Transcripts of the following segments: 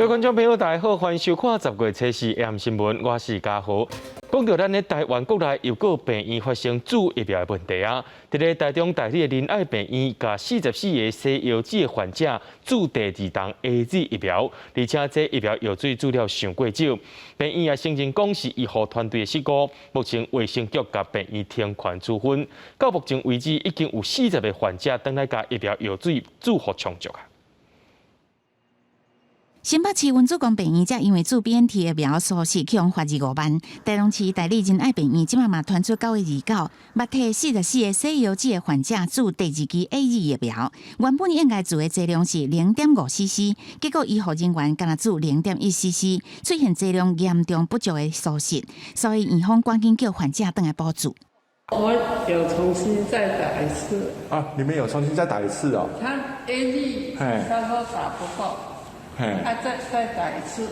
各位觀眾朋友，大家好，歡迎收看10月初四AM 新聞，我是嘉豪。講到咱的台灣國內又閣病院發生注疫苗的問題啊！佇咧台中大里的仁愛病院，共44個西藥劑的患者注第二筒 AZ 疫苗，而且這疫苗藥水注了傷過少。病院也承認講是醫護團隊的失誤，目前衛生局共病院停權處分。到目前為止，已經有40個患者轉來共疫苗藥水注予充足啊！新北市溫主公病院才因為注 BNT 疫苗疏失去予罰25萬，台中市大里仁愛病院這馬嘛傳出9月29，捌替44個西藥劑的患者注第二劑 AZ 疫苗，原本應該注的劑量是0.5 cc，結果醫護人員干焦注0.1 cc，出現劑量嚴重不足的疏失，所以院方趕緊叫患者轉來補注。我有重新再打一次。啊，你們有重新再打一次哦？他 AZ，他說打不夠。他再打一次。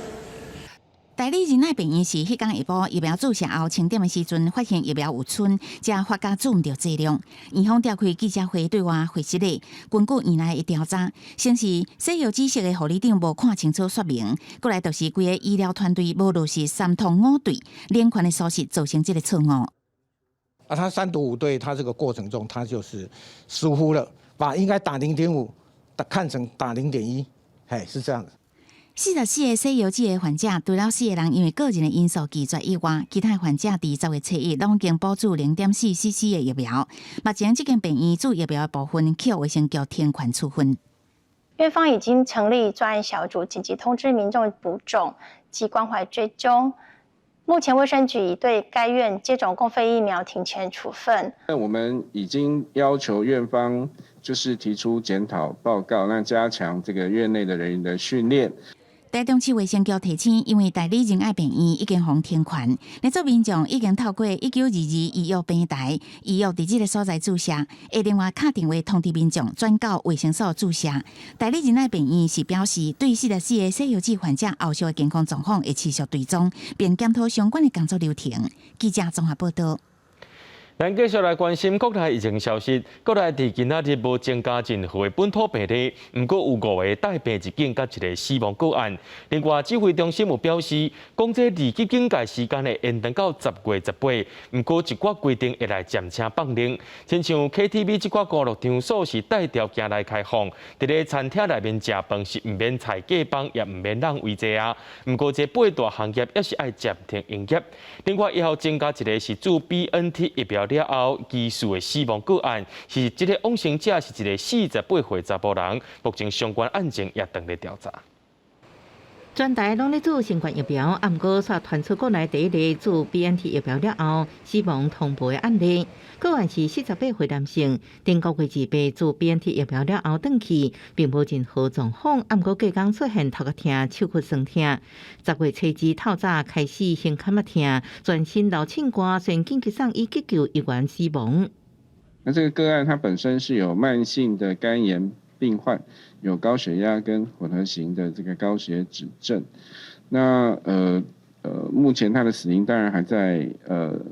大里仁愛病院是彼工下晡疫苗注射後清點的時陣，發現疫苗有賰，才發覺注毋著劑量。院方召開記者會對外回釋咧，根據院內的調查，先是西藥紫色的護理長無看清楚說明，過來就是規个醫療團隊無落實三通五對，連環的疏失造成這个錯誤。啊，他三讀五對，他這個過程中，他就是疏忽了，把應該打0.5，看成打0.1。嘿，是這樣子。44個西藥劑的患者，除了四個人因為個人的因素拒絕以外，其他患者佇10月初一攏已經補注0.4 cc 的疫苗。目前這間病院注疫苗的部分，予衛生局停權處分。院方已經成立專案小組，緊急通知民眾補種及關懷追蹤。目前衛生局已對該院接種公費疫苗停權處分。那我們已經要求院方就是提出檢討報告，那加強這個院內的人員的訓練。台中市衛生局提醒，因為大里仁愛病院已經予停權，咧做民眾已經透過1922預約平台預約佇這个所在注射，會另外敲電話通知民眾轉到衛生所注射。大里仁愛病院是表示，對44個西藥劑患者後續的健康狀況會持續追蹤，並檢討相關的工作流程。記者綜合報道。咱繼續來關心國內疫情消息。國內佇今仔日無增加任何的本土病例，毋過有五個帶病入境佮一个死亡個案。另外，指揮中心有表示，講這二級警戒時間會延長到10月18，毋過一寡規定會來暫時放寬。親像 KTV 這寡娛樂場所是帶條件來開放，佇咧餐廳內面食飯是毋免菜價放，也毋免人圍坐啊。毋過這八大行業猶是愛暫停營業。另外，以後增加一個是注 BNT 疫苗了後疑似的死亡個案，是這个往生者是一个48歲查埔人，目前相關案情也正咧調查。全台攏咧注新冠疫苗，啊，毋過煞傳出國內第一例注 BNT 疫苗了後死亡通報的案例。個案是48歲男性，頂個月28注 BNT 疫苗了後轉去，並無任何狀況，啊，毋過隔工出現頭殼疼、手骨痠疼。10月初二透早開始胸坎仔疼，全身流擤汗，隨緊急送醫急救，醫院死亡。那這個個案，它本身是有慢性的肝炎病患，有高血壓跟混合型的這個高血脂症。那目前他的死因當然還在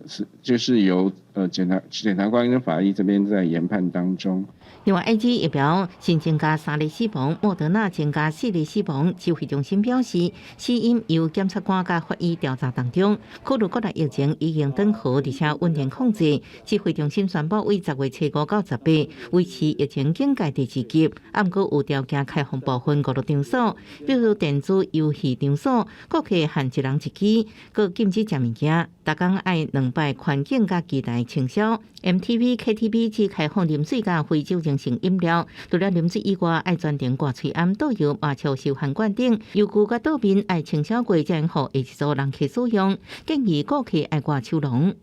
是就是由檢察官跟法醫這邊在研判當中。另外，AZ 疫苗新增加三例死亡，莫德納增加四例死亡。指揮中心表示，死因由檢察官佮法醫調查當中，考慮國內疫情已經轉好，而且穩定控制。指揮中心宣布，對10月初五到18維持疫情警戒第二級，毋過有條件開放部分娛樂場所，比如電子遊戲場所，顧客限一人一機，閣禁止食物件，逐工愛兩擺環境佮機台清消。MTV、KTV 只開放啉水佮非酒精性飲料，除了啉水以外，愛專程掛喙罨、導遊馬笑收飯罐等，油具佮桌面愛清消過，才予下一組人客使用。建議顧客愛掛手籠。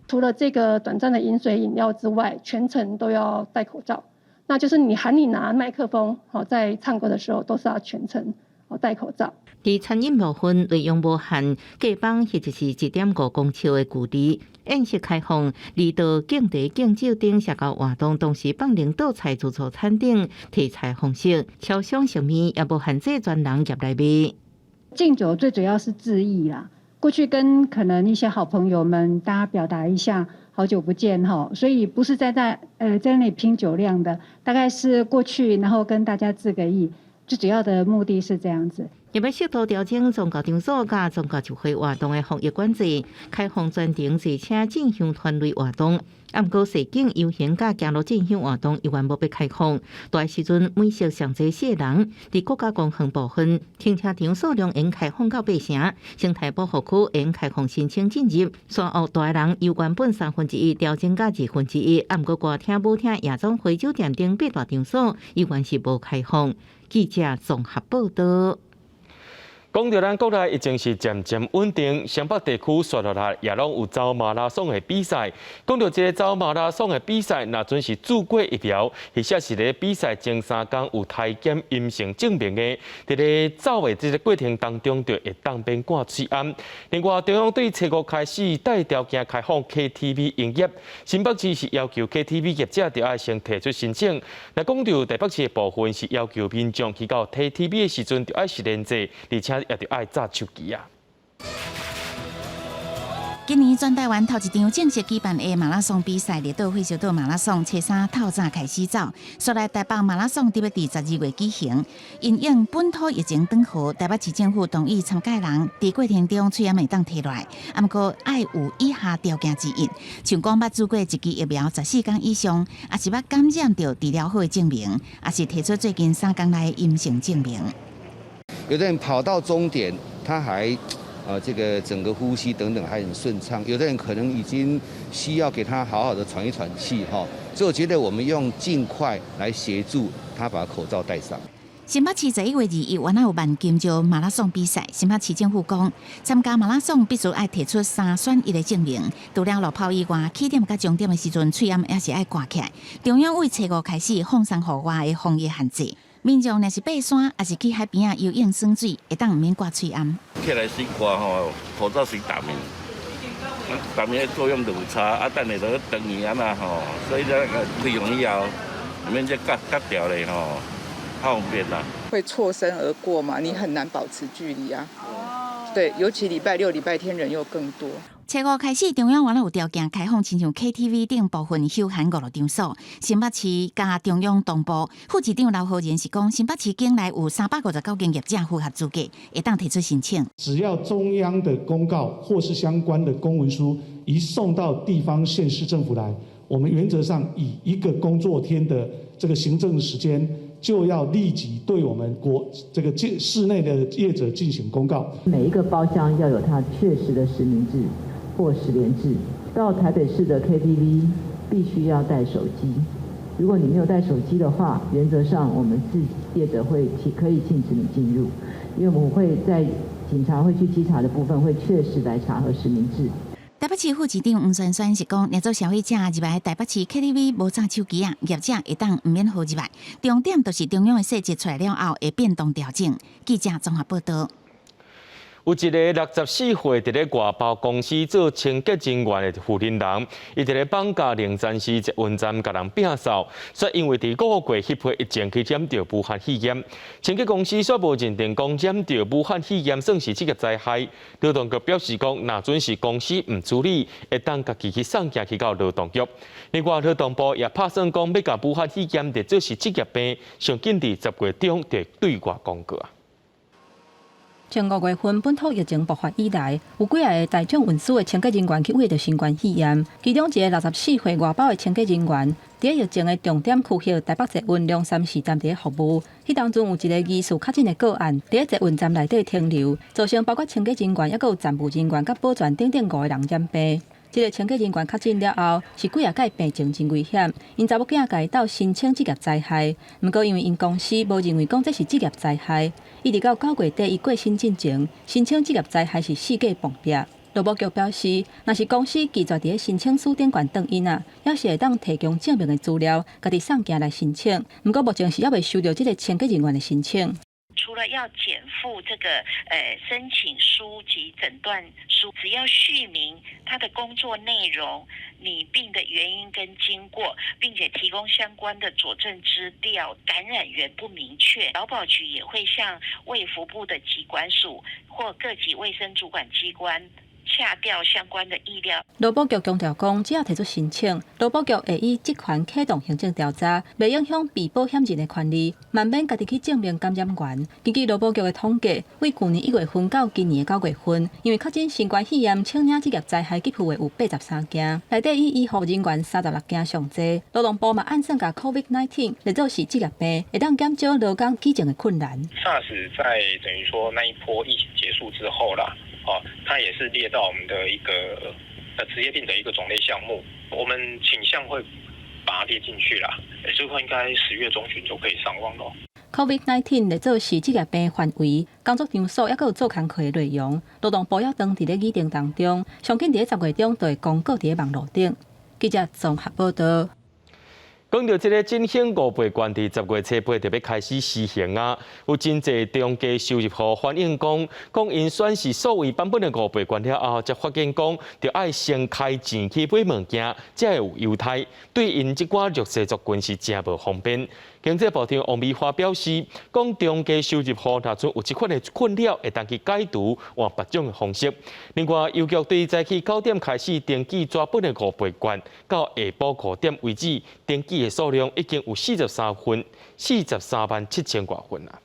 除了這個短暫的飲水飲料之外，全程都要戴口罩。那就是你喊你拿麥克風，好在唱歌的時候都是要全程戴口罩。佇餐飲部分，內用無限隔房或者是1.5公尺的距離。宴席開放，離島敬茶敬酒等社交活動，同時放靈倒菜自助餐等提菜方式，超商食物也無限制專人入來賣。敬酒最主要是致意啦，過去跟可能一些好朋友們，大家表達一下好久不見哈，所以不是在那裡拼酒量的，大概是過去然後跟大家致個意，最主要的目的是這樣子。欲適度調整宗教場所佮宗教集會活動的防疫管制，開放全程坐車進行團類活動。毋過踅景遊行佮行路進行活動猶原無欲開放。大時陣每席上濟四个人，佇國家公園部分停車場數量應開放到八成，生態保護區應開放申請進入。沙烏大人由原本1/3調整到1/2，毋過歌廳、舞廳、夜總會、酒店等八大場所猶原是無開放。記者綜合報道。講著咱國內疫情是漸漸穩定，雙北地區紲落來也攏有走馬拉松的比賽。講著這个走馬拉松的比賽，若準是注過疫苗，或者是咧比賽前3工有篩檢陰性證明的，佇咧走的這个過程當中，就會當免掛喙罨。另外，中央對初五開始帶條件開放 KTV 營業，新北市是要求 KTV 業者著愛先提出申請。若講著台北市的部分是要求民眾去到 KTV 的時陣，著愛實聯制，而且也著愛紮手機啊。今年全台灣頭一場正式舉辦的馬拉松比賽，綠島費雪島馬拉松，初三透早開始走。紲來台北馬拉松佇欲佇12月舉行。因應本土疫情轉好，台北市政府同意參賽人佇過程中喙罨會當提落來，毋過愛有以下條件之一，像講捌注過一劑疫苗14工以上，抑是捌感染著治療好的證明，抑是提出最近3工內的陰性證明。有的人跑到終點，他還，這個整個呼吸等等還很順暢。有的人可能已經需要給他好好的喘一喘氣，哈。所以我覺得我們用盡快來協助他把口罩戴上。新北市11月21原來有辦金石馬拉松比賽，新北市政府講，參加馬拉松必須愛提出三選一的證明。除了路跑以外，起點佮終點的時陣，喙罨也是愛掛起來。中央對初五開始放鬆戶外的防疫限制。民眾若是爬山，抑是去海邊仔游泳耍水，會當毋免掛喙罨。起來先掛吼，口罩先逐暝，逐暝的作用就有差，啊，等下就斷去啊嘛吼，所以這個開放以後，免這割割掉咧吼，較方便啦。會錯身而過嘛？你很難保持距離啊。對，尤其禮拜六、禮拜天人又更多。初五開始，中央原來有條件開放，親像 KTV 等部分休閒娛樂場所。新北市佮中央同步，副市長劉浩仁是講，新北市境內有359間業者符合資格，會當提出申請。只要中央的公告或是相關的公文書一送到地方縣市政府來，我們原則上以一個工作天的這個行政時間，就要立即對我們國這個市內的業者進行公告。每一個包廂要有它確實的實名制或實聯制。到台北市的 KTV 必須要帶手機，如果你沒有帶手機的話，原則上我們是業者會可以禁止你進入，因為我們會在警察會去稽查的部分會確實來查核實名制。台北市副市長黃萱萱是講，若做消費者入來台北市 KTV 無紮手機仔，業者會當毋免予入來。重點就是中央的細節出來了後會變動調整。記者綜合報道。有一个64歲佇咧外包公司做清潔人員的婦人，伊佇咧放假龍山寺捷運站共人摒掃，煞因為佇5月彼波疫情去染著武漢肺炎。清潔公司煞無認定講染著武漢肺炎算是職業災害。勞動局表示講，若準是公司毋處理，會當家己去送件去到勞動局。另外，勞動部也拍算講，欲共武漢肺炎列做是職業病，上緊佇10月中就對外公告啊。從5月份本土疫情爆發以來，有幾个大眾運輸的清潔人員去罹著新冠肺炎，其中一个64歲外包的清潔人員，佇疫情的重點區域台北捷運龍山寺站佇咧服務。彼當陣有一个疑似確診的個案，佇咧捷運站內底停留，造成包括清潔人員，抑閣有站務人員佮保全等等五个人染病。這个清潔人員確診了後，是幾仔擺病情真危險，𪜶查某囝共伊鬥申請職業災害，毋過因為𪜶公司無認為講這是職業災害，一直到9月底伊過身進前，申請職業災害是四界碰壁。勞保局表示，若是公司拒絕佇咧申請書頂懸轉印啊，猶是會當提供證明的資料，家己送件來申請。毋過目前是猶未收著這个清潔人員的申請。除了要檢附這個申請書及診斷書，只要敘明他的工作內容、罹病的原因跟經過，並且提供相關的佐證資料，感染源不明確，勞保局也會向衛福部的疾管署或各級衛生主管機關洽調相關的醫療。勞保局強調講，只要提出申請，勞保局會依職權啟動行政調查，袂影響被保險人的權利，嘛毋免家己去證明感染源。根據勞保局的統計，對舊年1月份到今年的9月份，因為確診新冠肺炎請領職業災害給付的有83件，內底以醫護人員36件上濟。勞動部嘛按算共 COVID-19 列做是職業病，會當減少勞工舉證的困難。 SARS 在等於說那一波疫情結束之後啦，哦，它也是列到我們的一個職業病的一個種類項目，我們傾向會把它列進去啦。這塊應該10月中旬就可以上網咯。 COVID-19 列做是職業病範圍，工作場所抑閣有做工課的內容，勞動部猶當佇咧擬定當中，上緊佇咧10月中就會公告佇咧網路頂。記者綜合報道。講到這个振興五倍券，佇10月初8就欲開始施行啊！有真濟中低收入戶反映講，講𪜶宣示數位版本的五倍券了後，才發現講，著愛先開錢去買物件，才會有優待。對𪜶這寡弱勢族群是誠無方便。經濟部長王美花表示，講中低收入戶若陣有這款的困擾，會當去解除，換別種的方式。另外，郵局對早起9點開始登記紙本的五倍券，到下晡5點為止，登記的數量已經有43萬7千外份啦。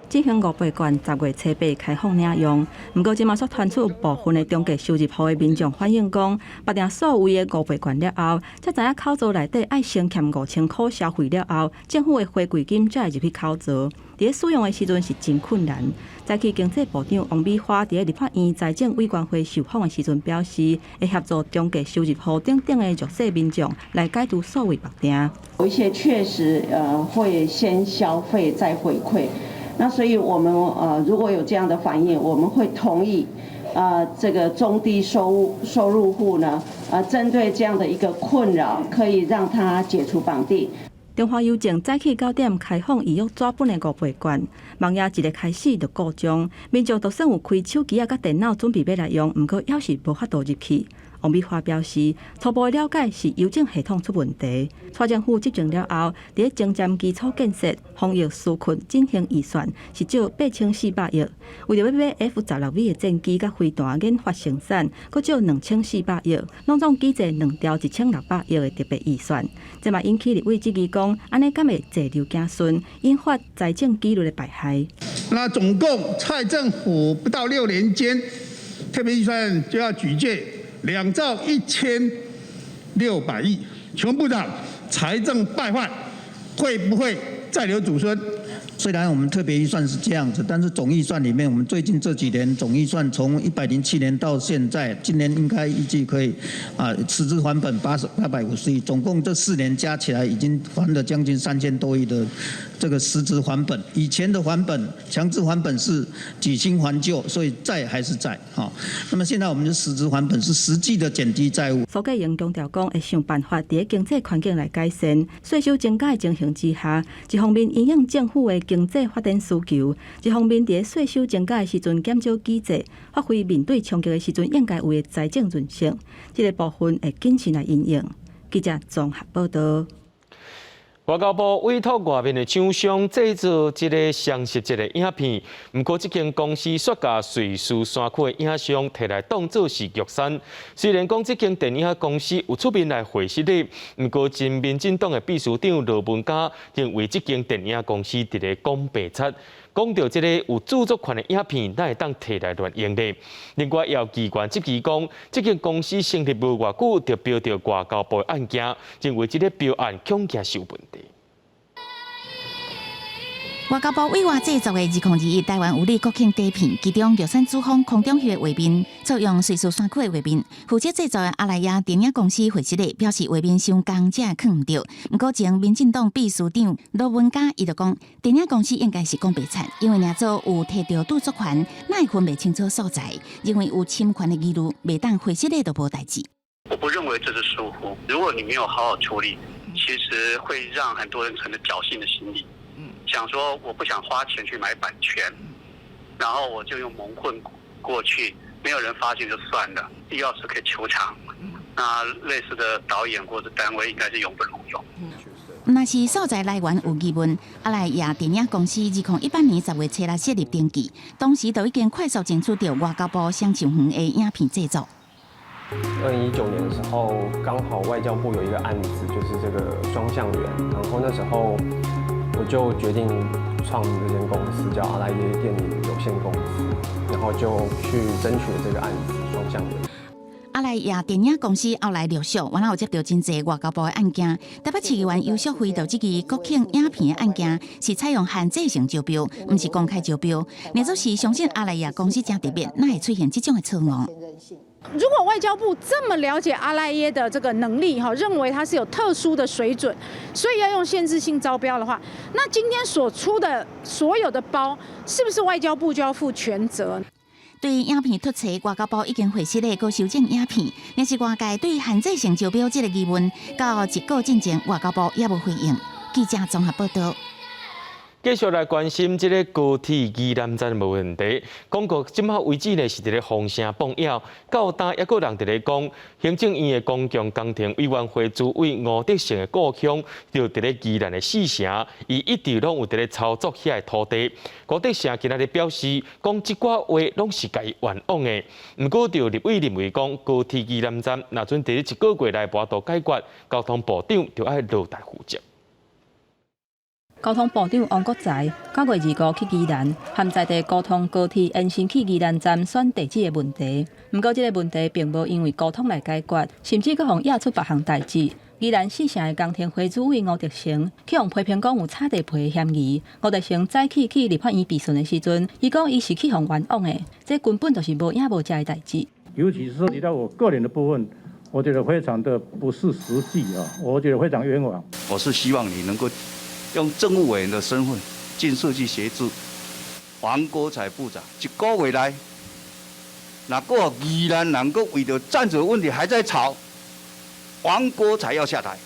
振興五倍券10月初8開放領用，毋過這馬煞傳出有部分的中低收入戶的民眾反映講，綁定數位的五倍券了後，才知影口座內底愛先欠5000箍消費了後，政府的回饋金才會入去口座。佇咧使用的時陣是真困難。早起經濟部長王美花佇咧立法院財政委員會受訪的時陣表示，會協助中低收入戶等等的弱勢民眾來解除數位綁定。有一些確實會先消費再回饋。那所以我們如果有這樣的反應，我們會同意，這個中低收入戶呢，針對這樣的一個困擾，可以讓他解除綁定。中華郵政早起9點開放預約紙本的五倍券，網頁一个開始就故障，民眾就算有開手機仔佮電腦準備欲來用，毋過猶是無法度入去。王美花表示，初步的了解是郵政系統出問題。蔡政府執政了後，佇咧前瞻基礎建設、防疫紓困進行預算是借8400億，為著欲買 F-16V 的戰機佮飛彈研發生產，閣借2400億，攏總舉債2兆1600億的特別預算。這嘛引起立委質疑講，按呢敢會債留子孫，引發財政紀律的敗壞。那總共蔡政府不到6年間，特別預算就要舉借2兆1600億，請問部長，財政敗壞會不會債留祖孫？雖然我們特別預算是這樣子，但是總預算裡面，我們最近這幾年總預算從107年到現在，今年應該預計可以實質還本850億，總共這4年加起來已經還了將近3000多億的這個實質還本。以前的還本強制還本是舉新還舊，所以債還是債哈。那麼現在我們的實質還本是實際的減低債務。蘇建榮強調講，會想辦法佇咧經濟環境來改善，稅收增加的情形之下，一方面因應政府的經濟發展需求，一方面佇咧稅收增加的時陣減少舉債，發揮面對衝擊的時陣應該有的財政韌性，這个部分會謹慎來因應。記者綜合報道。外交部委託外面的廠商製作這个雙十節的影片，毋過這間公司煞共瑞士山區的影像提來當做是玉山。雖然講這間電影公司有出面來回釋的，毋過前民進黨的秘書長羅文嘉認為這間電影公司佇咧講白賊，講著這个有著作權的影片，哪會當提來亂用咧？另外，也有議員質疑講，這間公司成立無偌久就標著外交部的案件，認為這个標案恐驚是有問題。外交部委外製作的2021台灣有禮國慶短片，其中玉山主峰空中翕的畫面，採用瑞士山區的畫面。負責製作的阿萊亞電影公司回釋的表示，畫面傷仝，才會囥毋著。毋過前民進黨秘書長羅文嘉伊就講，電影公司應該是講白賊，因為若做有提著著作權，哪會分袂清楚所在，認為有侵權的疑慮，袂當回釋的就無代誌。我不認為這是疏忽，如果你沒有好好處理，其實會讓很多人存著僥倖的心理。想說我不想花錢去買版權，然後我就用蒙混過去，沒有人發現就算了。必要時可以求償。那類似的導演或者單位應該是永不錄用。若是素材來源有疑問，阿賴耶電影公司2018年10月7日設立登記，當時就已經快速爭取著外交部雙橡園的影片製作。 2019年的時候，剛好外交部有一個案子，就是這個雙橡園，然後那時候我就決定創這間公司，叫阿賴耶電影有限公司，然後就去爭取了這個案子雙橡園。阿賴耶電影公司後來陸續，原來有接著真濟外交部的案件。台北市議員游錫堃就這支國慶影片的案件，是採用限制性招標，毋是公開招標。聶祖是相信阿賴耶公司誠特別，哪會出現這種的錯誤？如果外交部這麼了解阿賴耶的這個能力，哈，認為他是有特殊的水準，所以要用限制性招標的話，那今天所出的所有的包，是不是外交部就要負全責？對影片出錯，外交部已經回實咧，閣修正影片。若是外界對限制性招標這個疑問，到一個進前，外交部也無回應。記者綜合報道。繼續來關心這个高鐵宜蘭站的問題。講到這馬為止呢，是佇咧風聲放枵。到今猶閣有人佇咧講，行政院的公共工程委員會主委吳德成的故鄉就佇咧宜蘭的四城，伊一直攏有佇咧操作遐的土地。吳德成今仔日表示，講這寡話攏是共伊冤枉的。毋過，就立委認為講，高鐵宜蘭站若準佇咧一個月內無法度解決，交通部長就愛落台負責。交通部長王國材9月25去宜蘭，和在地溝通高鐵延伸去宜蘭站選地址的問題。毋過，這个問題並無因為溝通來解決，甚至閣予惹出別項代誌。宜蘭四城的工程會主委吳德成去予批評講有炒地皮的嫌疑。吳德成早起去立法院備詢的時陣，伊講伊是去予冤枉的，這根本就是無影無跡的代誌。尤其是涉及到我個人的部分，我覺得非常的不是實際啊，我覺得非常冤枉。我是希望你能夠用政務委員的身份盡速去協助王國材部長，一個月內，若閣宜蘭人閣為著站址問題還在吵，王國材要下台。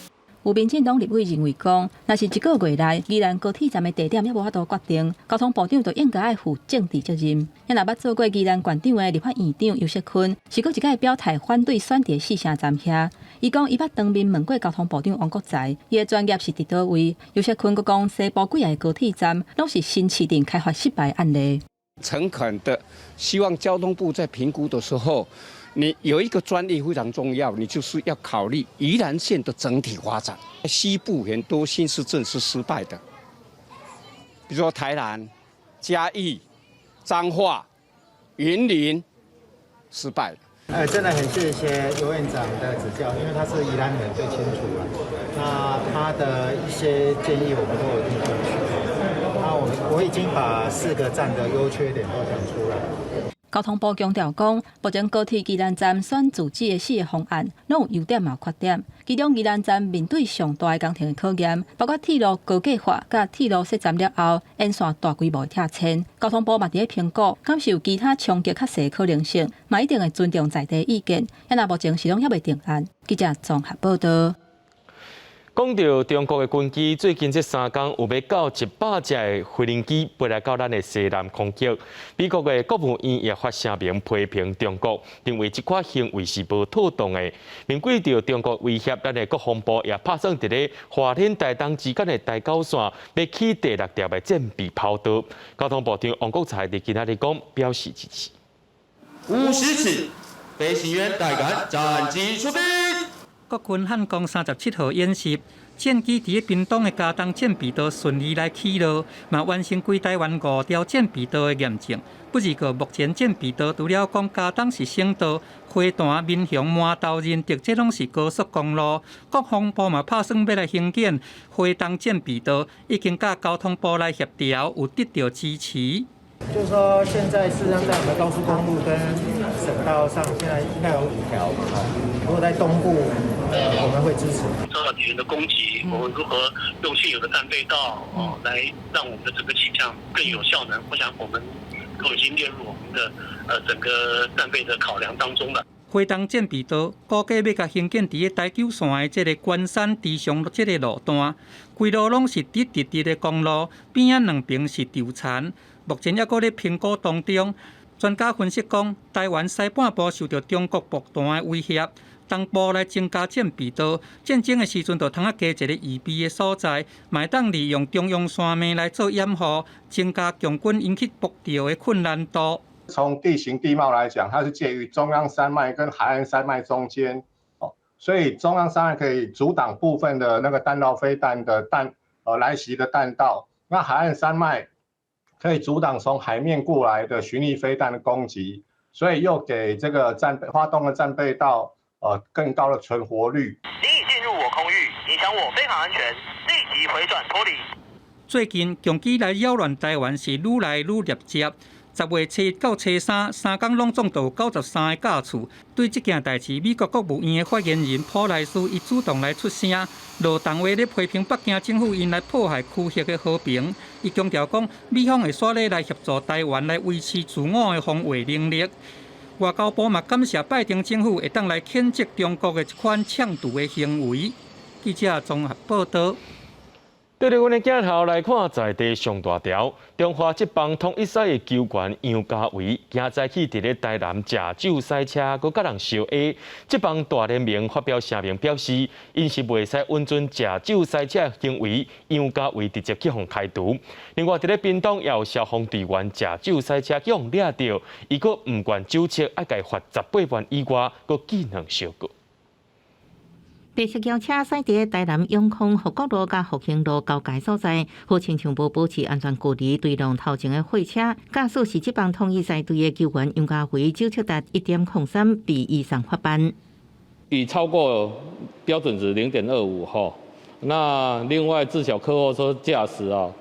有民進黨立委認為講，若是一個月內宜蘭高鐵站的地點猶無法度決定，交通部長就應該愛負政治責任。也若捌做過宜蘭縣長的立法院長游錫堃，是閣一擺表態反對選佇四城站遐。伊講伊捌當面問過交通部長王國材，伊的專業是佇佗位？游錫堃閣講西部幾个高鐵站攏是新市鎮開發失敗案例。誠懇的希望交通部在評估的時候，你有一個專業非常重要，你就是要考慮宜蘭縣的整體發展。西部很多新市鎮是失敗的，比如說台南、嘉義、彰化、雲林，失敗。真的很謝謝游院長的指教，因為他是宜蘭人，最清楚了。那他的一些建議，我們都有聽進去。那我已經把四個站的優缺點都講出來。交通部強調講，目前高鐵宜蘭站選住址的四个方案，攏有優點嘛缺點。其中宜蘭站面對上大的工程的考驗，包括鐵路高架化、佮鐵路設站了後，沿線大規模的拆遷。交通部嘛佇咧評估，敢是有其他衝擊較細的可能性，嘛一定會尊重在地意見。啊，目前是攏猶未定案。記者綜合報道。講著中國的軍機，最近這3工有欲到100架的飛行機飛來到咱的西南空域。美國的國務院也發聲明批評中國，認為這款行為是無妥當的。面對著中國威脅，咱的國防部也拍算佇咧花蓮台東之間的台九線，欲起第六條的戰備跑道。交通部長王國材佇今仔日講表示支持。50尺，飛行員帶桿戰機出兵。國軍漢光37號演習，戰機佇咧屏東的佳冬戰備道順利來起落，嘛完成規台灣五條戰備道的驗證。不過目前戰備道除了講佳冬是省道，花壇、民雄、饅頭、仁德，這攏是高速公路。國防部嘛拍算欲來興建花東戰備道，已經佮交通部來協調，有得著支持。就是說，現在事實上在我們高速公路跟省道上，現在應該有五條嘛，如果在東部，我們會支持。受到敵人的攻擊，我們如何用現有的戰備道哦，來讓我們的整個起降更有效能？我想我們都已經列入我們的整個戰備的考量當中了。花東戰備道估計欲共興建佇咧台九線的這个關山池上這个路段，規路攏是直直直的公路，邊仔兩邊是稻田。目前猶閣咧評估當中，專家分析講，台灣西半部受著中國步彈的威脅，東部來增加戰備道，戰爭的時陣就通仔加一个預備的所在，嘛會當利用中央山脈來做掩護，增加共軍𪜶去撲著的困難度。從地形地貌來講，它是介於中央山脈跟海岸山脈中間，哦，所以中央山脈可以阻擋部分的那個彈道飛彈的來襲的彈道，那海岸山脈可以阻擋從海面過來的巡弋飛彈的攻擊，所以又給這個戰備發動的戰備道，更高的存活率。你已進入我空域，影響我飛行安全，立即回轉脫離。最近，共機來擾亂台灣是愈來愈密集。10月初一到初三，三工攏總有93个架次。對這件代誌，美國國務院的發言人普萊斯伊主動來出聲，落重話咧批評北京政府𪜶來破壞區域的和平。伊強調講，美方會煞咧來協助台灣來維持自我的防衛能力。外交部嘛感謝拜登政府會當來譴責中國的這款搶渡的行為。記者綜合報道。對著阮的鏡頭來看，在地上大條，中華職棒統一賽的球員楊家維，今早起佇咧台南食酒駛車，閣佮人相罵。職棒大聯盟發表聲明表示，𪜶是袂使允准食酒駛車的行為，楊家維直接去予開除。另外，佇咧屏東也有消防隊員食酒駛車去予掠著，伊閣毋願酒測，愛共罰18萬以外，閣記兩小過。白色轎車駛佇台南永康復國路佮復興路交界所在，好親像無保持安全距離，對撞頭前的貨車。駕駛是職棒統一賽隊的球員楊家維，酒測達1.03，被移送法辦。已超過標準值0.25哈。那另外自小客貨車駕駛啊，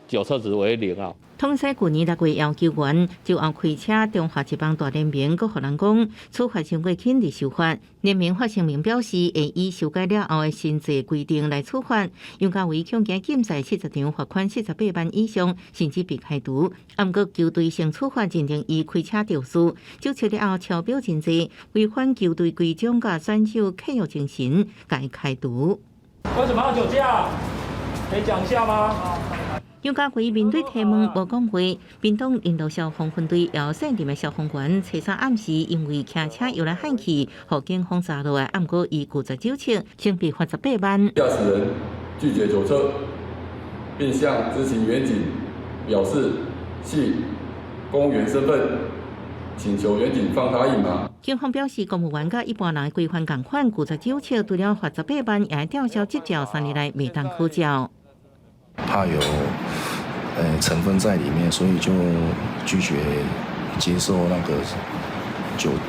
酒測值為零啊。統一賽舊年6月要球員就後開車，中華職棒大聯盟閣予人講，處罰傷過輕而受罰。聯盟發聲明表示，會以修改了後的新制規定來處罰。楊家維恐驚禁賽70場，罰款48萬以上，甚至被開除。毋過球隊先處罰認定伊開車肇事，酒測了後超標真濟，違反球隊規章佮選手契約精神，共伊開除。為什麼要酒駕？可以講一下嗎？楊家維面對提問無講話，屏東麟洛消防分隊由現任的消防員初三暗時因為騎車搖來喊去，予警方查落來，毋過伊拒絕酒測，先被罰18萬。駕駛人拒絕酒測，並向執勤員警表示系公務員身份，請求員警放他一馬。警方表示，公務員佮一般人規範仝款，拒絕酒測，除了罰十八萬，也會吊銷執照，3年內袂當考照。怕有成分在裡面，所以就拒絕接受那個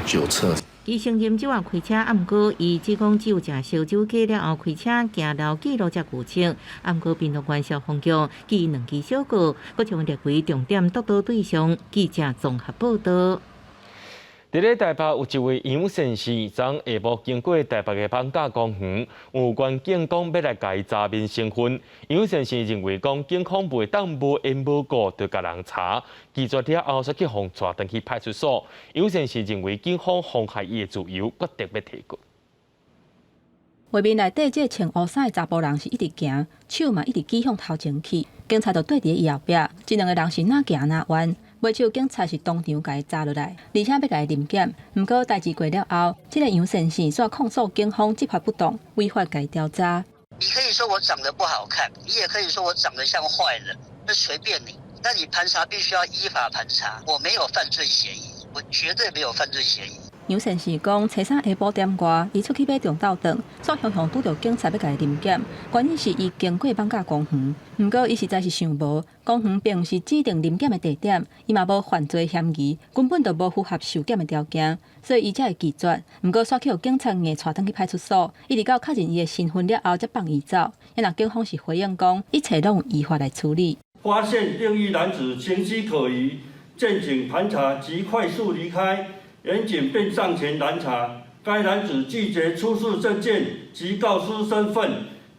酒測。伊承認酒後開車，毋過伊只講只有食燒酒雞了後開車，驚留記錄才拒測。毋過屏東縣消防局給伊兩支小告，閣將列為重點督導對象。記者綜合報道。佇咧台北有一位楊先生，昨下晡經過台北的艋舺公園，有員警講欲來共伊查面身份。楊先生認為講警方袂當無緣無故就共人查，拒絕了後，煞去予帶轉去派出所。楊先生認為警方妨害伊的自由，決定欲提告。畫面內底這個穿烏衫的查埔人是一直行，手嘛一直舉向頭前去，警察就綴佇伊後壁，這兩个人是若行若遠。袂手警察是當場共伊查落來，而且欲共伊臨檢。毋過代誌過了後，這个楊先生煞控訴警方執法不當，違法共伊調查。你可以說我長得不好看，你也可以說我長得像壞人，那隨便你。那你盤查必須要依法盤查，我沒有犯罪嫌疑，我絕對沒有犯罪嫌疑。楊先生講，初三下晡點外，伊出去買中晝頓，煞雄雄拄著警察欲共伊臨檢，原因是伊經過艋舺公園，毋過伊實在是想無，公園並毋是指定臨檢的地點，伊嘛無犯罪嫌疑，根本就無符合受檢的條件，所以伊才會拒絕。毋過煞去予警察硬帶轉去派出所，一直到確認伊的身份了後，才放伊走。啊若警方是回應講，一切攏依法來處理。發現另一男子形跡可疑，見警盤查即快速離開。員警便上前攔查，該男子拒絕出示證件及告知身份，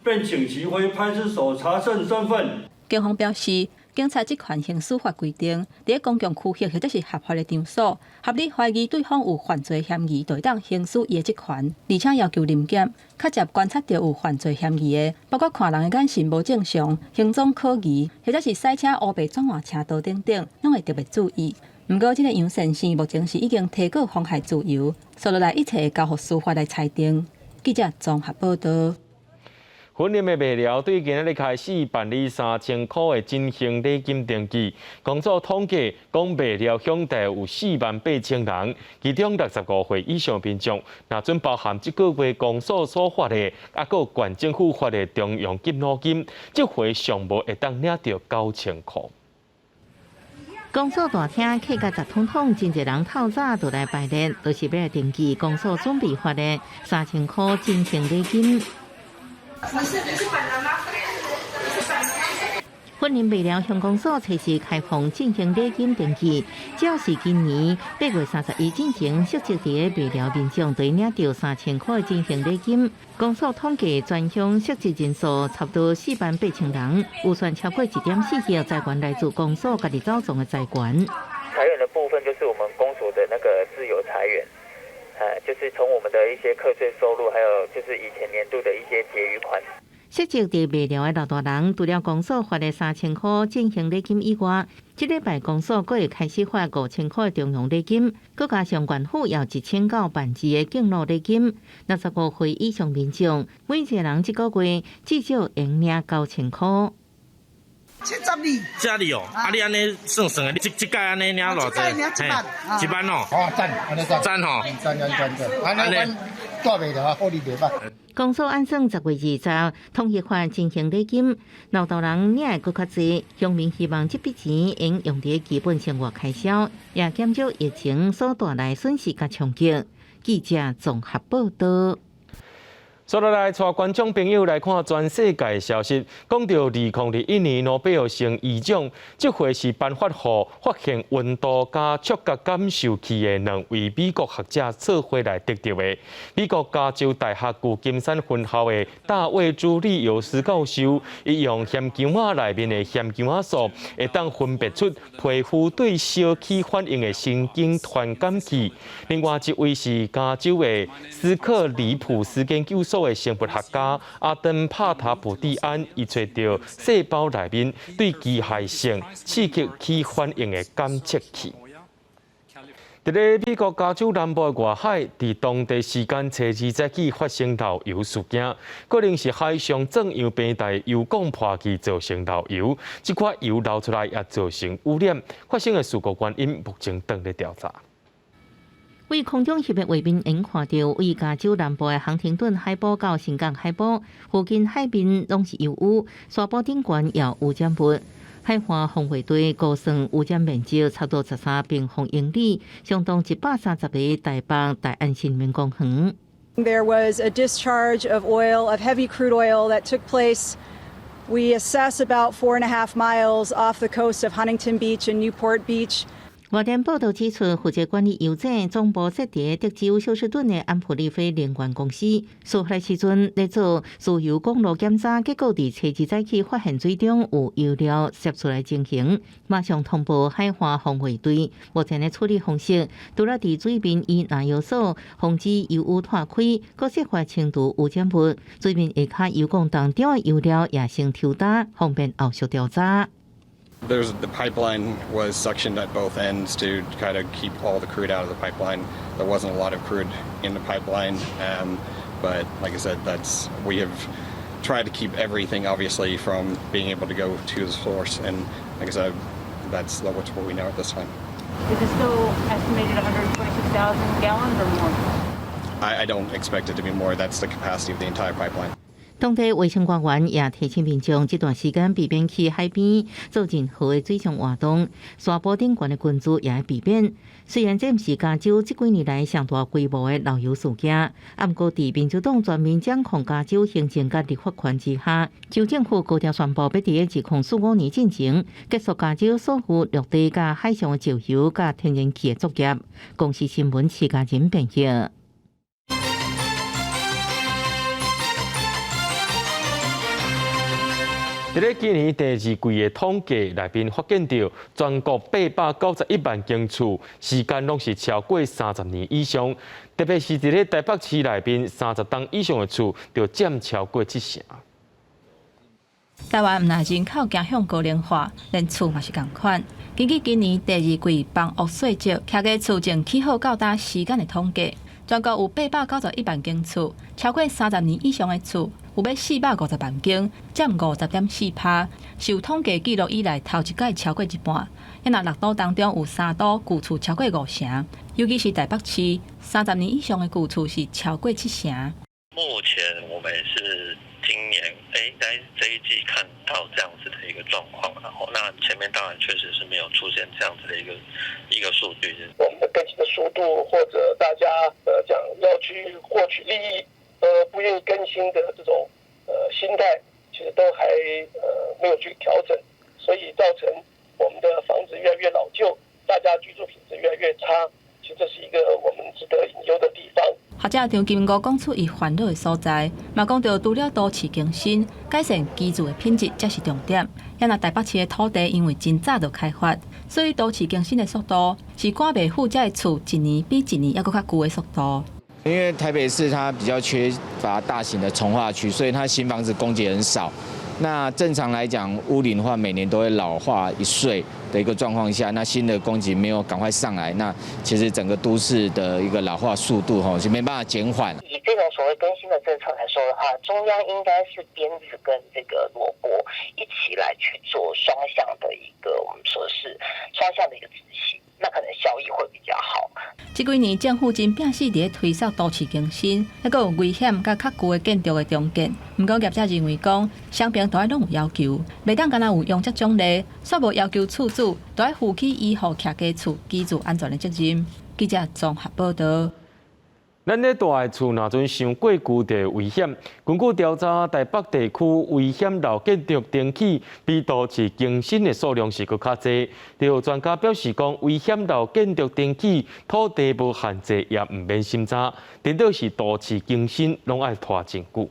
便請其回派出所查證身份。警方表示，警察職權行使法規定，佇公共區域或者是合法的場所，合理懷疑對方有犯罪嫌疑，就會當行使伊的職權，而且要求臨檢，確實觀察著有犯罪嫌疑的，包括看人的眼神無正常、行蹤可疑，或者是駛車烏白轉換車道等等，攏會特別注意。毋過，這个楊先生目前是已經提告妨害自由，紲落來一切會交予司法來裁定。記者綜合報道。雲林的麥寮對今仔日開始辦理3000箍的振興禮金登記。公所統計，講麥寮鄉內有4萬8千人，其中65歲以上民眾，若準包含這個月公所所發的，抑閣縣政府發的中央敬老金，這回上無會當領著9000箍。公所大廳客甲雜通通，真濟人透早就來排列，都是欲來登記公所準備發的三千箍振興禮金。你是你是本人嗎？雲林麥寮鄉公所測試開放振興禮金登記，只要是今年8月31進前設籍佇咧麥寮民眾，就會領著三千箍的振興禮金。公所統計全鄉設籍人數差不多4萬8千人，預算超過1.4億財源來自公所家己走總的財源。財源的部分就是我們公所的那個自有財源。就是從我們的一些課稅收入，還有就是以前年度的一些結餘款。設籍佇麥寮的老大人，除了公所發的三千箍振興禮金以外，這禮拜公所閣會開始發5000箍的中央禮金，閣加上縣府有1000到1萬二的敬老禮金。65歲以上民眾，每一個人這個月至少會領九千箍。 72。這裡哦，啊你按呢算算的，你這這屆按呢領偌濟？領1萬。 1萬哦。哦，讚，按呢讚。讚吼。讚讚讚讚，按呢阮住麥寮啊，福利袂歹。公所按算10月20統一發振興禮金，老大人領的閣較濟，鄉民希望這筆錢會用佇基本生活開銷，也減少疫情所帶來損失佮衝擊。記者綜合報道。接落來，帶觀眾朋友來看全世界的消息。講著2021年諾貝爾生醫獎，這回是頒發予發現溫度佮觸覺感受器的兩位美國學者做伙來得著的。美國加州大學舊金山分校的大衛朱利尤斯教授，伊用蜆薑仔內面的蜆薑仔素，會當分別出皮膚對燒起反應的神經傳感器。另外一位是加州的斯克里普斯研究所的生物學家阿登帕塔普蒂安，伊揣著細胞內面對機械性刺激起反應的感測器。佇咧美國加州南部的外海，佇當地時間初二早起發生漏油事件，可能是海上鑽油平台油管破去造成漏油，這塊油漏出來也造成污染。發生的事故原因目前正咧調查。位空中翕的畫面，會看著位加州南部的亨廷頓海埔到新港海埔附近海面攏是油污，沙埔頂懸也有污染物。海岸防衛隊估算污染面積差不多13平方英里，相當130個台北大安森林公園。 There was a discharge of oil, of heavy crude oil that took place. We assess about 4.5 miles off the coast of Huntington Beach and Newport Beach. 外電報道指出，負責管理油井總部設佇德州休斯頓的安普利菲能源公司，事發時陣咧做輸油管路檢查，結果佇初二早起發現水中有油料滲出來情形，馬上通報海岸防衛隊。目前的處理方式，除了佇水面以藍油素防止油污湠開，閣設法清除污染物。水面下跤油管當中的油料也先抽焦，方便後續調查。 The pipeline was suctioned at both ends to kind of keep all the crude out of the pipeline. There wasn't a lot of crude in the pipeline, but like I said, we have tried to keep everything obviously from being able to go to the source, and like I said, that's what we know at this time. Is it still estimated 126,000 gallons or more? I don't expect it to be more. That's the capacity of the entire pipeline. 當地衛生官員也提醒民眾，這段時間避免去海邊做任何的水上活動，沙坡頂懸的滾珠也欲避免。雖然這毋是加州這幾年來上大規模的漏油事件，啊，毋過佇民主黨全面掌控加州行政佮立法權之下，州政府高調宣布，欲佇2045年進前結束加州所有陸地佮海上的石油佮天然氣的作業。公視新聞徐家仁編譯。佇咧今年第二季的統計內面，發現著全國891萬間厝，時間攏是超過30年以上，特別是佇咧台北市內面，30棟以上的厝，就佔超過七成。台灣毋但人口走向高齡化，連厝嘛是仝款。根據今年第二季房屋稅則，徛家厝前起好到今時間的統計，全國有891萬間厝，超過30年以上的厝有欲450萬間，佔50.4%，是有統計記錄以來頭一擺超過一半。若六都當中有三都舊厝超過五成，尤其是台北市，30年以上的舊厝是超過七成。目前我們是今年應該這一季看到這樣子的一個狀況，然後那前面當然確實是沒有出現這樣子的一個數據。我們的更新的速度，或者大家講要去獲取利益，不願意更新的這種心態，其實都還沒有去調整，所以造成我們的房子越來越老舊，大家居住品質越來越差。其實這是一個我們值得隱憂的地方。學者張金吾講出伊煩惱的所在，嘛講著除了都市更新、改善居住的品質，才是重點。也若台北市的土地因為真早就開發，所以都市更新的速度是趕袂赴這个厝一年比一年猶閣較舊的速度。因為台北市它比較缺乏大型的重劃區，所以它新房子供給很少。那正常來講，屋齡的話每年都會老化1歲的一個狀況下，那新的供給沒有趕快上來，那其實整個都市的一個老化速度吼是沒辦法減緩。以這種所謂更新的政策來說的話，中央應該是鞭子跟這個蘿蔔一起來去做雙向的一個，我們說是雙向的一個執行，那可能效益會比較好。這幾年政府真拼死佇咧推動都市更新，猶閣有危險佮較舊的建築的重建。毋過業者認為講，雙邊都愛攏有要求，袂當干焦有容積獎勵，煞無要求厝主都愛負起維護徛家厝居住安全的責任。記者綜合報導。咱咧蹛的厝，若陣傷過舊就危險。根據調查，台北地區危險老建築重起比都市更新的數量是閣較濟。有專家表示講，危險老建築重起，土地無限制，也毋免審查，顛倒是都市更新，攏愛拖真久。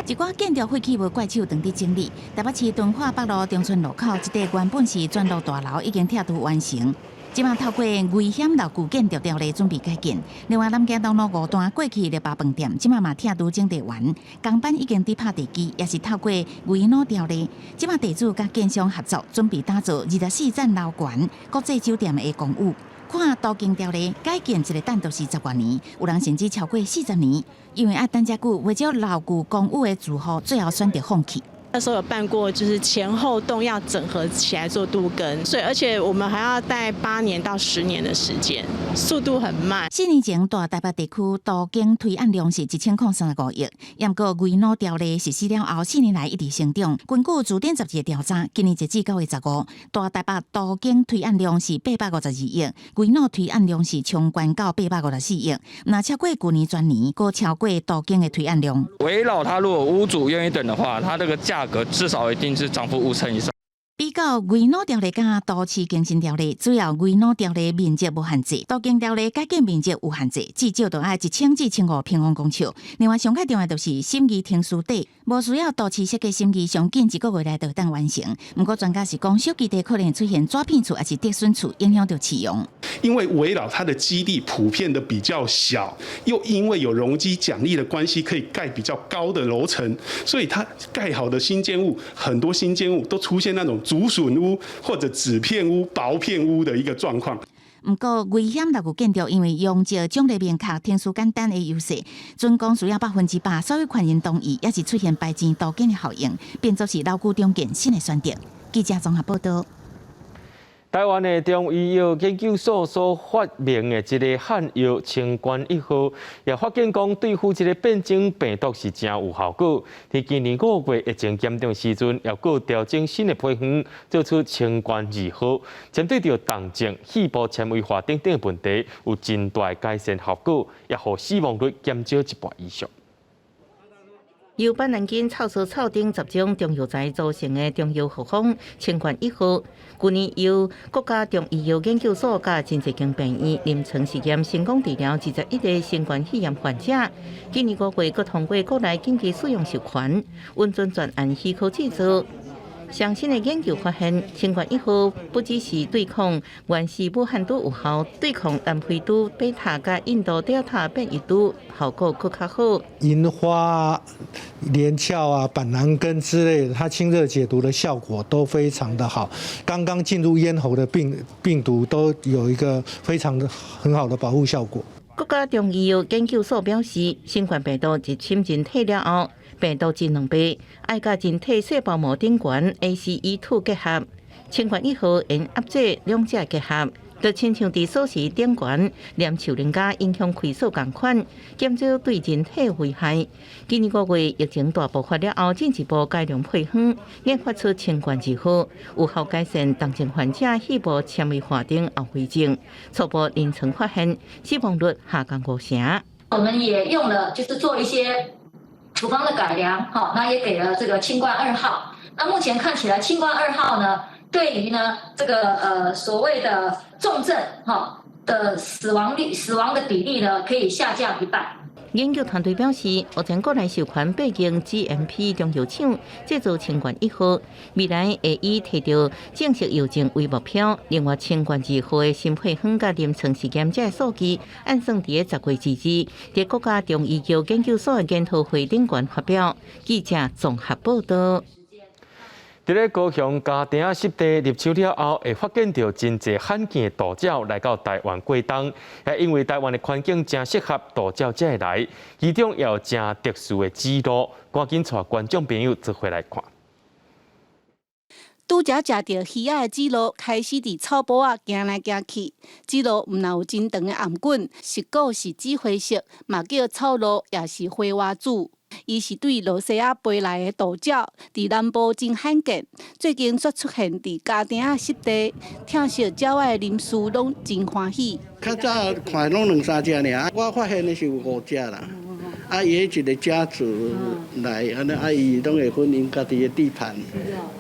一寡建築廢棄物怪手正佇整理，台北市敦化北路中村路口這塊原本是轉路大樓，已經拆除完成。這馬透過危險老舊建築條例準備改建。另外，南京東路五段過去六百飯店，這馬嘛拆除整地完，工班已經佇拍地基，也是透過危老條例。這馬地主佮建商合作，準備打造24層樓懸國際酒店的公寓。看都更條例改建一個等都是10外年，有人甚至超過40年，因為愛等遮久，袂少老舊公寓的住戶最後選擇放棄。那時候有辦過，就是前後棟要整合起來做都更，所以而且我們還要待8年到10年的時間，速度很慢。4年前，大台北地區都更推案量是1035億，毋過危老條例實施了後，4年來一直成長。根據自頂十二調查，今年截至9月15，大台北都更推案量是852億，危老推案量是衝懸到854億，若超過舊年全年，閣超過都更的推案量。危老，他如果屋主願意等的話，他這個價格至少一定是漲幅5成以上。比較危老條例佮都市更新條例，主要危老條例面積無限制，都更條例改建面積有限制，至少都愛1000至1500平方公尺。另外，上較重要就是審議程序短，無需要都市設計審議，上緊一個月內就當完成。毋過專家是講，小基地可能出現紙片厝抑是竹筍厝，影響著市容。因為危老它的基地普遍的比較小，又因為有容積獎勵的關係，可以蓋比較高的樓層，所以它蓋好的新建物，很多新建物都出現那種竹筍屋或者紙片屋、薄片屋的一個狀況。毋過危險老舊建築因為容積獎勵明確、程序簡單的優勢，竣工需要100%所有權人同意，抑是出現排錢都更的效應，變作是老舊重建新的選擇。記者綜合報導。台灣的中醫藥研究所所發明的這個漢藥清冠一號，也發現講對付這個變種病毒是誠有效果。佇今年5月疫情嚴重時陣，也閣調整新的配方，做出清冠二號，針對著重症、肺部纖維化等等的問題，有真大的改善效果，也予死亡率減少一半以上。由板藍根、臭蘇草等10種中藥材組成的中藥複方清冠一號，去年由國家中醫藥研究所佮真濟間病院臨床試驗成功治療21個新冠肺炎患者。今年5月閣通過國內緊急使用授權，允准全案許可製造。上新的研究發現，清冠一號不只是對抗原始武漢株有效，對抗南非株貝塔佮印度德爾塔變異株效果閣較好。銀花、連翹啊、板藍根之類的，它清熱解毒的效果都非常的好。剛剛進入咽喉的病毒都有一個非常的很好的保護效果。國家中醫藥研究所表示，新冠病毒入侵人體了後，病毒真兩倍，愛佮人體細胞膜頂懸 ACE2 結合，清冠一號會壓制兩者結合，就親像佇鎖匙頂懸黏樹林膠影響開鎖仝款，減少對人體危害。今年5月疫情大爆發了後，進一步改良配方，研發出清冠二號，有效改善重症患者肺部纖維化等後遺症。初步臨床發現死亡率下降5成。我們也用了，就是做一些處方的改良，好，那也給了這個清冠2號。那目前看起來，清冠2號呢，對於呢這個所謂的重症哈的死亡率、死亡的比例呢，可以下降一半。研究團隊表示，目前國內授權北京 GMP 中藥廠製造清冠一號，未來會以提著正式藥證為目標。另外，清冠2號的新配方佮臨床試驗這數據，按算佇10月22日，佇國家中醫藥研究所的研討會頂懸發表。記者綜合報道。佇咧高雄嘉碇仔濕地入秋了後，會發現著真濟罕見的渡鳥來到台灣過冬。因為台灣的環境誠適合渡鳥才會來，其中也有誠特殊的紫鷺，趕緊帶觀眾朋友做伙來看。拄才食著魚仔的紫鷺開始佇草埔仔行來行去。紫鷺毋但有真長的頷頸，色果是紫灰色，嘛叫草鷺，也是灰蛙子。伊是對露西亞飛來的渡鳥，佇南部真罕見。最近煞出現佇嘉碇仔濕地，聽說鳥仔的人士攏真歡喜。較早看攏兩三隻爾，我發現的是有5隻啦。啊，伊一個家族來，按呢啊，伊攏會分𪜶家己的地盤，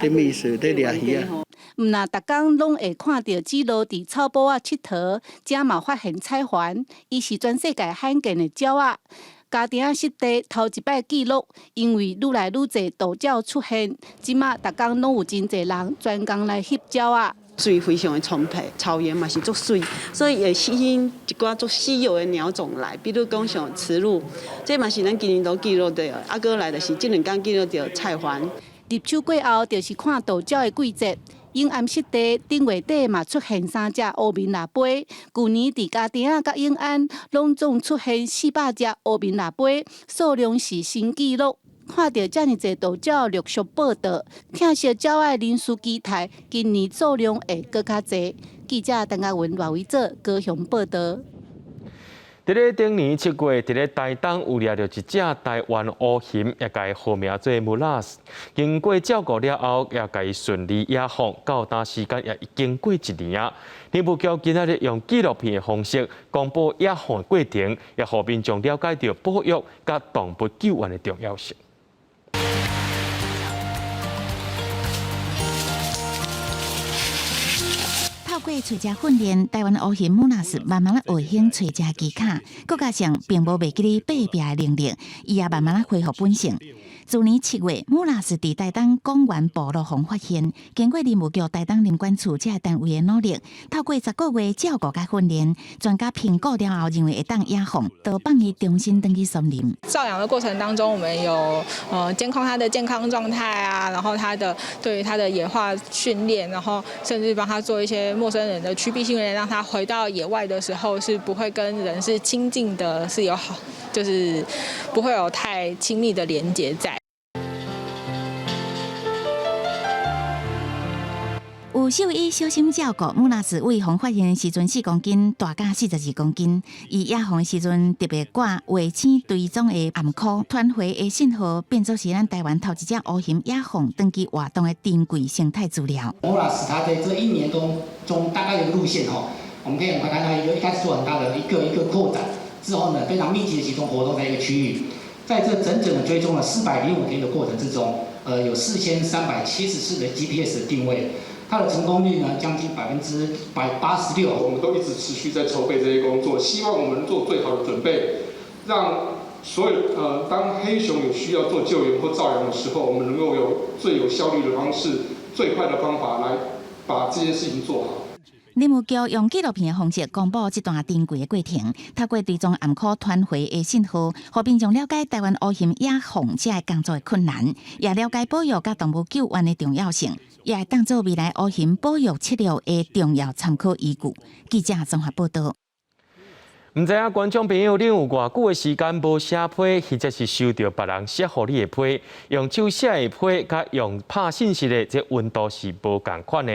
佇覓食，佇掠魚仔。毋若逐工攏會看著紫鷺佇草埔仔𨑨迌，遮嘛發現彩環，伊是全世界罕見的鳥仔。嘉碇仔濕地頭一擺記錄，因為愈來愈濟渡鳥出現，這馬逐工攏有真濟人專工來翕鳥仔。水非常的充沛，草原嘛是足媠，所以會吸引一寡足稀有的鳥種來，比如講像池鷺，這嘛是咱今年都記錄著。啊，閣來就是這兩工記錄著菜環。入秋過後，就是看渡鳥的季節。永安濕地頂月底嘛出現3隻烏面蜊飛，舊年佇嘉碇仔佮永安攏總出現400隻烏面蜊飛，數量是新紀錄。看著遮爾濟渡鳥陸續報到，聽說鳥仔的人數期待今年數量會閣較濟。記者陳嘉文、賴維哲高雄報導。佇咧頂年7月，佇咧台東有掠著一隻台灣烏熊，也共伊號名做穆拉斯。經過照顧了後，也共伊順利野放，到今時間也已經過1年啊。林務局今仔日用紀錄片的方式公布野放的過程，也予民眾了解著保育佮動物救援的重要性。透過揣食訓練，台灣烏熊穆拉斯慢慢仔學曉揣食技巧，閣加上並無袂記得爬壁的能力，伊也慢慢仔恢復本性。去年7月，穆拉斯佇台東公園部落予發現，經過林務局台東林管處這个單位的努力，透過10個月照顧佮訓練，專家評估了後認為會當野放，就放伊重新轉去森林。照養的過程當中，我們有監控它的健康狀態啊，然後它的對於它的野化訓練，然後甚至幫它做一些陌生人的趨避訓練，讓它回到野外的時候是不會跟人是親近的，是有好，就是不會有太親密的連結在。有獸醫小心照顧，穆拉斯予發現的時陣4公斤，大甲42公斤。伊野放的時陣特別掛衛星追蹤的頷箍，傳回的信號變做是咱台灣頭一隻烏熊野放轉去活動的珍貴生態資料。穆拉斯它在這一年中大概的路線吼，我們可以很快看到一個一開始做很大的一個一個擴展之後呢，非常密集的集中活動在一個區域，在這整整的追蹤了405天的過程之中，有4374的 GPS 的定位。它的成功率呢，將近86%。我們都一直持續在籌備這些工作，希望我們做最好的準備，讓所有當黑熊有需要做救援或照養的時候，我們能夠有最有效率的方式最快的方法來把這件事情做好。林務局用紀錄片的方式公布這段珍貴的過程，透過追蹤頷箍傳回的信號，予民眾了解台灣烏鴴野放這个工作的困難，也了解保育佮動物救援的重要性，也會當做未來烏鴴保育策略的重要參考依據。記者綜合報道。毋知影觀眾朋友，恁有偌久的時間無寫批，或者是收著別人寫予你的批，用手寫的批，佮用拍信息的，這溫度是無仝款的。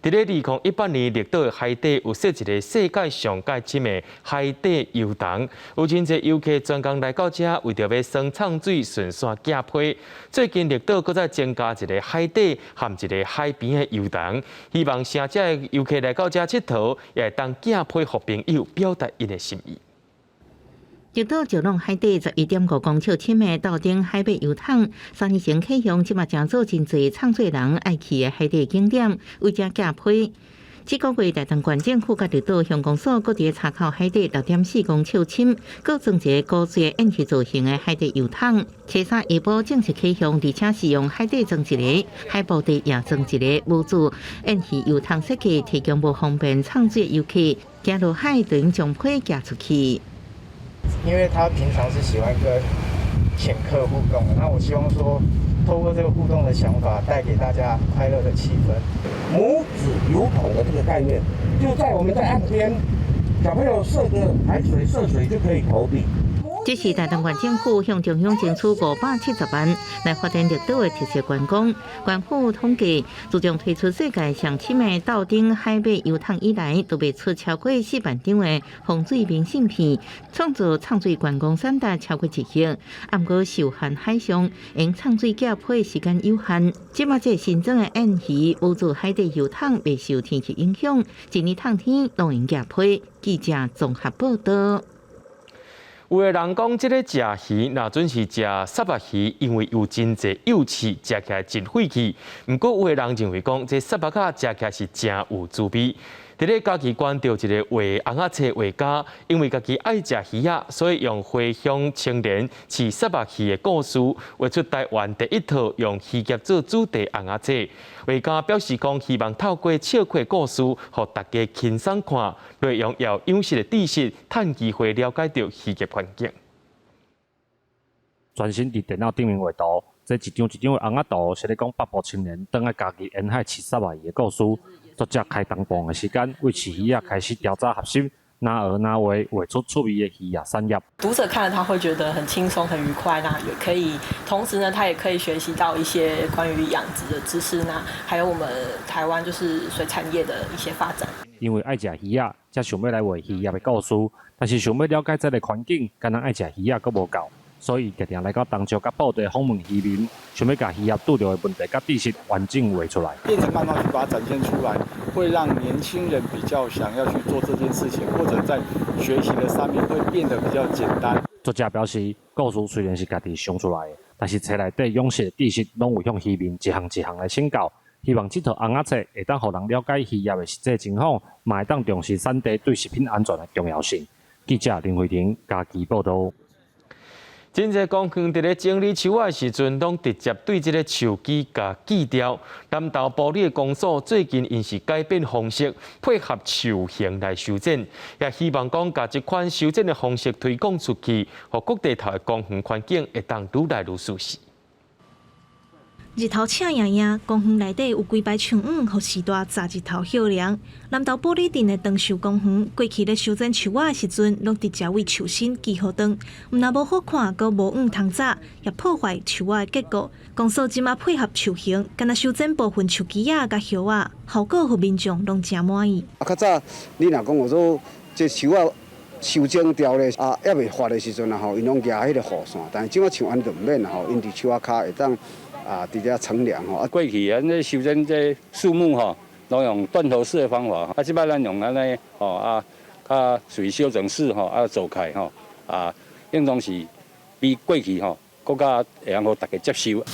佇咧2018年，綠島的海底有設一个世界上蓋深的海底油洞，有真濟遊客專工來到遮，為著欲耍藏水，順紲寄批。最近綠島閣再增加一个海底和一个海邊的油洞，希望誠濟的遊客來到遮𨑨迌，也會當寄批予朋友，表達𪜶的心意。綠島石朗海底11.5公尺深的斗頂海馬油桶，3年前啟用，這馬成做真濟藏水人愛去的海底景點，為遮寄批。這個月，台東縣政府佮綠島鄉公所閣佇跤口海底6.4公尺深，閣裝一个古錐燕魚造型的海底油桶。初三下晡正式啟用，而且是用海底裝一个，海埔地也裝一个，模組燕魚油桶設計，提供無方便藏水遊客，行落海就將批寄出去。因為他平常是喜歡跟潛客互動，那我希望說，透過這個互動的想法，帶給大家快樂的氣氛。母子油桶的這個概念，就在我們在岸邊，小朋友涉個海水涉水就可以投幣。這是台東縣政府向中央爭取570萬來發展綠島的特色觀光。縣府統計，自從推出世界上深的斗頂海馬油桶以來，都賣出超過4萬張的風水明信片，創造藏水觀光產值超過1億。毋過受限海上，用藏水寄批時間有限。這馬這新增的燕魚模組海底油桶袂受天氣影響，一年透天攏會寄批。記者綜合報道。有的人講，這个食魚若準是食虱目魚，因為有真濟幼刺，食起來真費氣。毋過有的人認為講，這虱目仔食起來是誠有滋味。佇咧嘉義縣著一个畫尪仔冊畫家，因為家己愛食魚仔，所以用回鄉青年飼虱目魚的故事，畫出台灣第一套用漁業做主題尪仔冊。畫家表示講，希望透過笑詼故事，予大家輕鬆看，內容也有養殖的知識，趁機會了解著漁業環境。專心佇電腦頂面畫圖，這一張一張的尪仔圖，是咧講北部青年轉來嘉義沿海飼虱目魚的故事。作者開東半的時間，為飼魚仔開始調查學習，哪學哪畫，畫出趣味的漁業產業。讀者看了他會覺得很輕鬆、很愉快，那也可以，同時呢，他也可以學習到一些關於養殖的知識，那還有我們台灣就是水產業的一些發展。因為愛食魚仔，才想欲來畫漁業的故事，但是想欲了解這个環境，干焦愛食魚仔閣無夠，所以定定來到東石佮布袋訪問漁民，想欲共漁業拄著的問題佮知識完整畫出來。變成漫畫去把它展現出來，會讓年輕人比較想要去做這件事情，或者在學習的上面會變得比較簡單。作者表示，故事雖然是家己想出來的，但是冊內底養殖的知識攏有向漁民一項一項來請教。希望這套尪仔冊會當予人了解漁業的實際情況，嘛會當重視產地對食品安全的重要性。記者林慧婷嘉義報導。真濟公園佇咧整理樹仔的時陣，攏直接對這个樹枝共鋸掉。南投埔里的公所最近𪜶是改變方式，配合樹形來修剪，也希望講共這款修剪的方式推廣出去，予各地頭的公園環境會當愈來愈舒適。日頭赤炎炎，公園內底有幾排樹蔭，予時大遮日頭歇涼。南投埔里鎮的長壽公園，過去咧修剪樹仔的時陣，攏直接對樹身鋸予長，毋但無好看，閣無蔭通遮，也破壞樹仔的結構。公所這馬配合樹形，干焦修剪部分樹枝仔佮葉仔，效果予民眾攏誠滿意。啊，較早你若講有做這樹仔修剪掉咧，啊，猶未發的時陣啊吼，𪜶攏舉彼个雨傘，但是這馬像按呢就毋免啦吼，𪜶佇樹仔跤會當。啊，佇遮乘涼吼。啊，過去啊，那修剪這樹木吼，攏用斷頭式的方法。啊，這擺咱用按呢吼啊，較屬於修整式吼，啊做開吼，啊，應當是比過去吼，閣較會用予大家接受。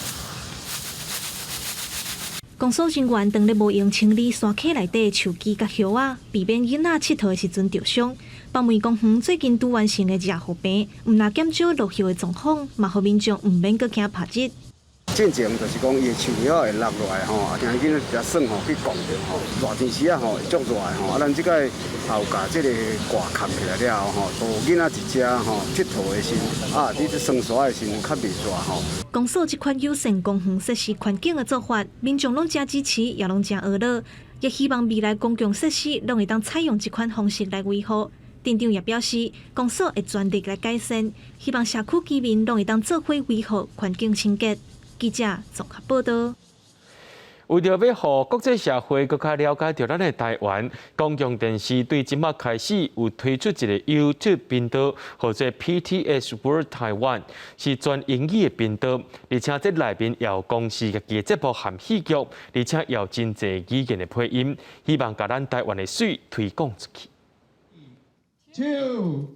公所人員當咧無閒清理山溪內底樹枝佮葉仔，避免囡仔𨑨迌的時陣著傷。北門公園最近拄完成的遮護棚，毋但減少落葉的狀況，嘛予民眾毋免閣驚曬日。進前就是講伊的樹葉會落落來吼，啊，聽囡仔佇遐耍吼，去摃著吼，熱天時啊吼會足熱的吼，啊，咱這擺也有共這個蓋崁起來了後吼，都囡仔佇遮吼𨑨迌的時，啊，佇這耍沙的時陣較袂熱吼。公所這款友善公園設施環境的做法，民眾攏誠支持，也攏誠呵咾，也希望未來公共設施攏會當採用這款方式來維護。鎮長也表示，公所會全力來改善，希望社區居民攏會當做伙維護環境清潔。記者綜合報導。為著欲予國際社會閣較了解著咱的台灣，公共電視對這擺開始有推出一個 YouTube 頻道，號做 PTS World Taiwan，是全英語的頻道，而且這內面也有公視家己的節目含戲劇，而且也有真濟語言的配音，希望共咱台灣的媠推廣出去。 Two,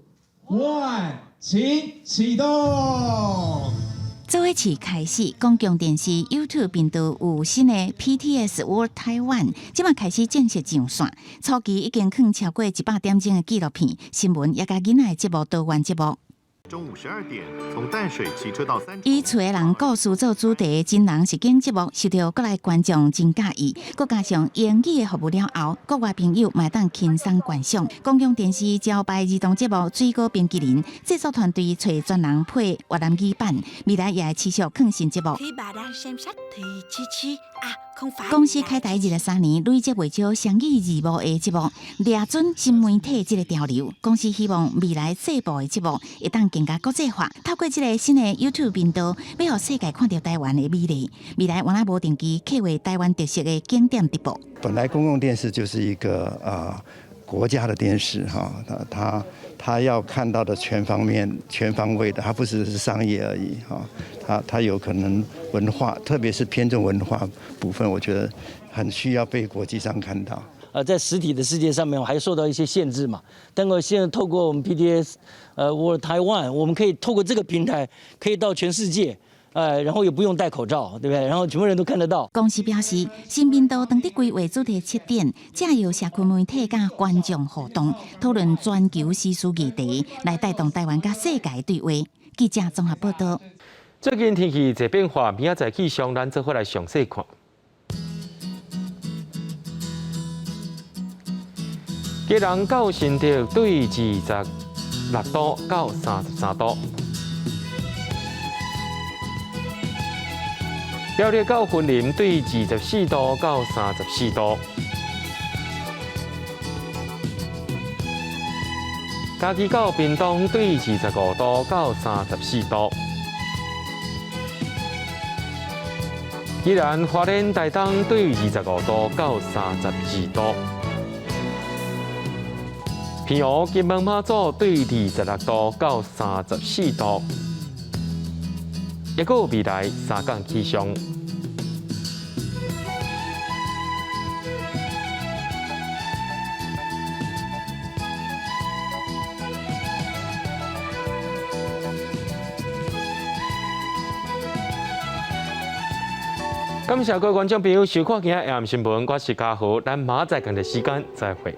one，請啟動。做伙市開始，公共電視 YouTube 頻道有新的 PTS World Taiwan，這擺開始正式上線。初期已經放超過100點鐘的紀錄片、新聞，也佮囡仔的節目多元節目。中午12點，從淡水騎車到三。以厝的人故事做主題的真人實境節目，受到國內觀眾真佮意。閣加上英語的服務了後，國外朋友嘛會當輕鬆觀賞。公共電視招牌兒童節目《水果冰淇淋》製作團隊揣專人配越南語版，未來也會持續更新節目。公視開台23年，累積袂少雙語字幕的節目，掠準新媒體這個潮流。公視希望未來製播的節目會當更加國際化，透過這個新的 YouTube 頻道，欲予世界看著台灣的美麗。未來原來無定期刻畫台灣特色的景點直播。本來公共電視就是一個啊國家的電視哈，他要看到的全方面、全方位的，它不只是商業而已哈，他有可能文化，特別是偏重文化部分，我覺得很需要被國際上看到。在實體的世界上面，還受到一些限制嘛。但我現在透過我們 PTS，World Taiwan，我們可以透過這個平台，可以到全世界。然後又不用戴口罩，對不對？然後全部人都看得到。公視表示，新頻道當佇規劃主題七點，藉由社區媒體佮觀眾互動，討論全球時事議題，來帶動台灣佮世界對話。記者綜合報導。最近天氣濟變化，明仔載氣象，咱做伙來詳細看。基隆到新竹對26度到33度。苗栗到雲林對24度到34度，嘉義到屏東對25度到34度，宜蘭花蓮台東對25度到32度，澎湖金門馬祖對26度到34度。抑閣有未來三工氣象。感謝各位觀眾朋友收看今仔下暗新聞，我是嘉豪，咱明仔載仝個時間再會。